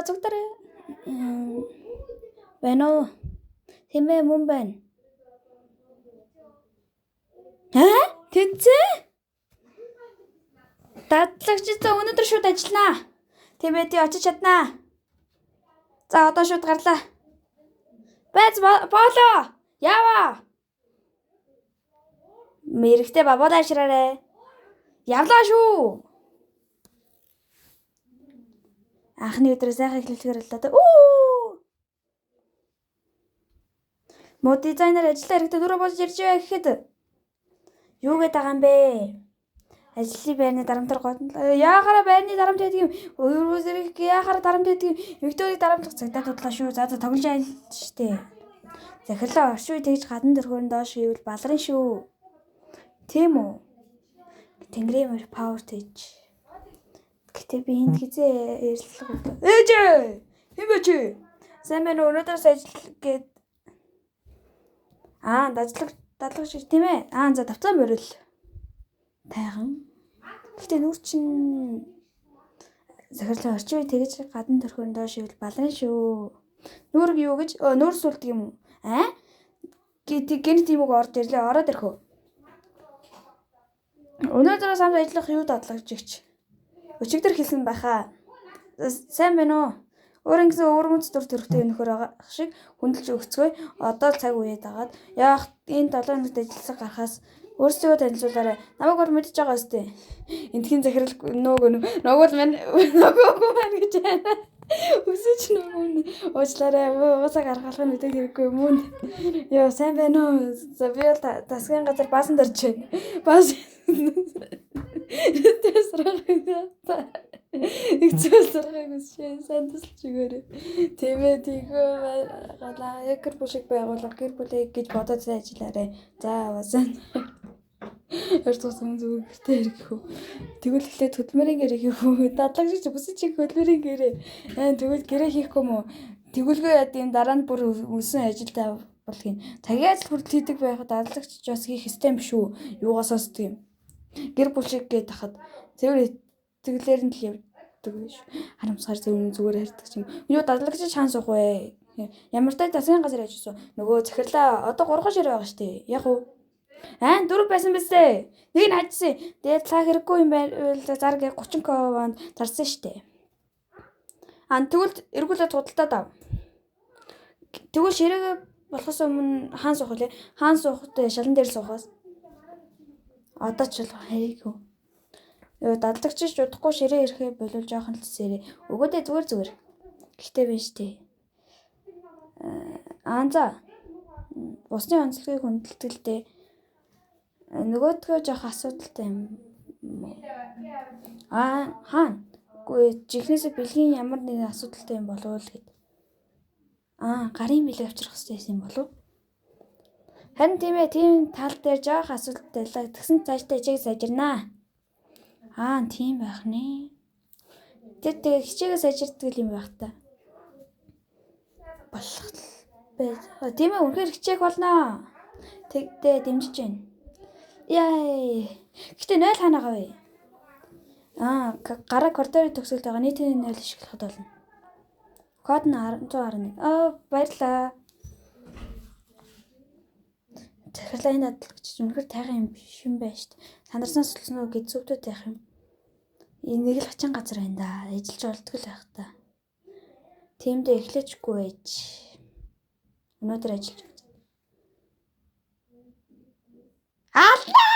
Цугтараа. Байна уу? Тийм ээ, мөн байна. Аа? Тэнцээ? Дадлагч за өнөөдөр шууд ажилланаа. Тийм ээ, тий очиж чаднаа. За одоо шууд гарлаа. Байц болоо. Яваа. Мэрэгтэй бабаа авчраарай. Явлаа шүү. Анхны өдрөө сайхан эхлүүлэхээр боллоо да. Үү! Мод дизайнер ажиллаа хэрэгтэй дөрөв болж ирж байгаа гэхэд юу гээд байгаа юм бэ? Ажлын байрны дарамтар гол. Яахаараа байрны дарамт байдаг юм. Өөрөөсөө яахаараа дарамт байдаг юм. Викторийг дарамтлах цагтаа тудлаа шүү. За за тоглож айл штэ. Захирлаа орчин үе тэгж гадна төрхөөр нь доош хийвэл балрын шүү. Тийм үү? Тэнгэрийн мөр power touch. Гэтэ би энд хизээ ярилцлага өгдөө. Ээж! Хэн бэ чи? Сайн байна уу? Өнөөдрөөс ажил гээд аа дадлаг шиг тийм ээ. Аа за тавцан морил. Тайхан. Гэтэ нүр чин захирлаа орчин үе тэгж гадна төрхөөр нь доош ивэл балрын шүү. Нүрг юу гэж нүр сүлдэг юм уу? Аа? Гэнэт юм уу орж ирлээ. Ороод ирэх үү? Өнөөдрөөс хамт ажиллах юу дадлагч игч. Өчигдөр хэлсэн байхаа. Сайн байна уу? Өөр ингэсэн өвөрмөц дүр төрхтэй нөхөр байгаа шиг хүндэлж өгцгөө. Одоо л цаг үеэд агаад яах энэ 7 хоногт ажилласан гарахаас өөрсдөө танилцуулаарай. Намайг өөр мэдж байгаа өстэй. Эндхийн захирал нөөгөө нөгөө л мань нөгөөгүй маань гэж байна. Өсөж нөгөө нь уучлаарай. Уусаа гаргалах нь мэдээд хэрэггүй мөн. Йоо сайн байна уу? За би бол тасгийн газар баасан дорж байна. Баас Тэр сургах. Их зүйл сургах хүсэж сайн тусалж өгөөрэй. Тийм ээ тийгөө галаа яг гэр бүл шиг байгуулга гэр бүлээ гэж бодоод сайн ажиллаарай. За сайн. Хоёр цусан зүгээр гэртээ ирэх үү. Тэгвэл эхлээд хөдөлмөрийн гэрээ хийх үү? Дадлаг шиг бүсэж их хөдөлмөрийн гэрээ. Аа тэгвэл гэрээ хийхгүй юм уу? Тэгвэлгүй яд юм дараа нь бүр өсөн ажилдаа болгийн. Цагийн ажил хүртэл хийдэг байхад дадлагч бас хийх ёстой юм биш үү? Юугаас сонсдог юм? Гэр бүл шиг гээд тахад цэвэр итгэлээр нь л явдаг биш. Харамсгаар зөв зүгээр ярьдаг юм. Юу дадлагч чаан суух вэ? Ямар тай засгийн газар ажилласан. Нөгөө захирлаа одоо 3 ширээ байгаа штэ. Яг уу? Аа 4 байсан биз дээ. Нэг нь хажсан. Тэгээд цаа хэрэггүй юм байвал зар гэ 30 кванд зарсан штэ. Аа тэгвэл эргүүлээд худалдаад ав. Тэгвэл ширээгээ болохоос өмнө хаан суух лээ. Хаан суухтай шалан дээр суухаас. Одоо ч бол хэрэг. Йоо дадлагч ч удахгүй ширээ ирэхээ болов жоохон л сэрээ. Өгөөдөө зүгээр зүгээр. Гэхдээ биш штэ. Аа за. Усны онцлогийг хүндэлдэг л дээ. Нөгөөдгөө жоох асуудалтай юм. Аа хаана? Үгүй жихнээсээ бэлгийн ямар нэгэн асуудалтай юм болов уу гэд. Аа гарын бэлэг авчрах хэрэгтэй байсан юм болов уу? Харин тийм ээ, тийм тал дээр жоох асуудалтай л. Тэгсэн цаашдаа хичээг сайжирнаа. Аа тийм байх нэ. Тэр тэгээ хичээгээ сайжирдаг юм байх та. Болох бай. Тийм ээ, үнэхээр хичээх болно. Тэгдээ дэмжиж байна. Яа. Гэтэ 0 хаана байгаа вэ? Аа, гараа коридорын төгсгөлд байгаа нийтийн 0 ашиглахад болно. Код нь 111. Аа, баярлалаа. Захирлаа энэ дадлагч үнэхээр тайхан юм биш юм байна шүү дээ. Сандарсан сулсан уу гэж зүвтүүд байх юм. Энэ нэг л хачин газар байна да. Ажиллаж болдгоо л байх та. Тиймдээ эхлэжгүй байж. Өнөөдөр ажиллаж байна. Аллаа!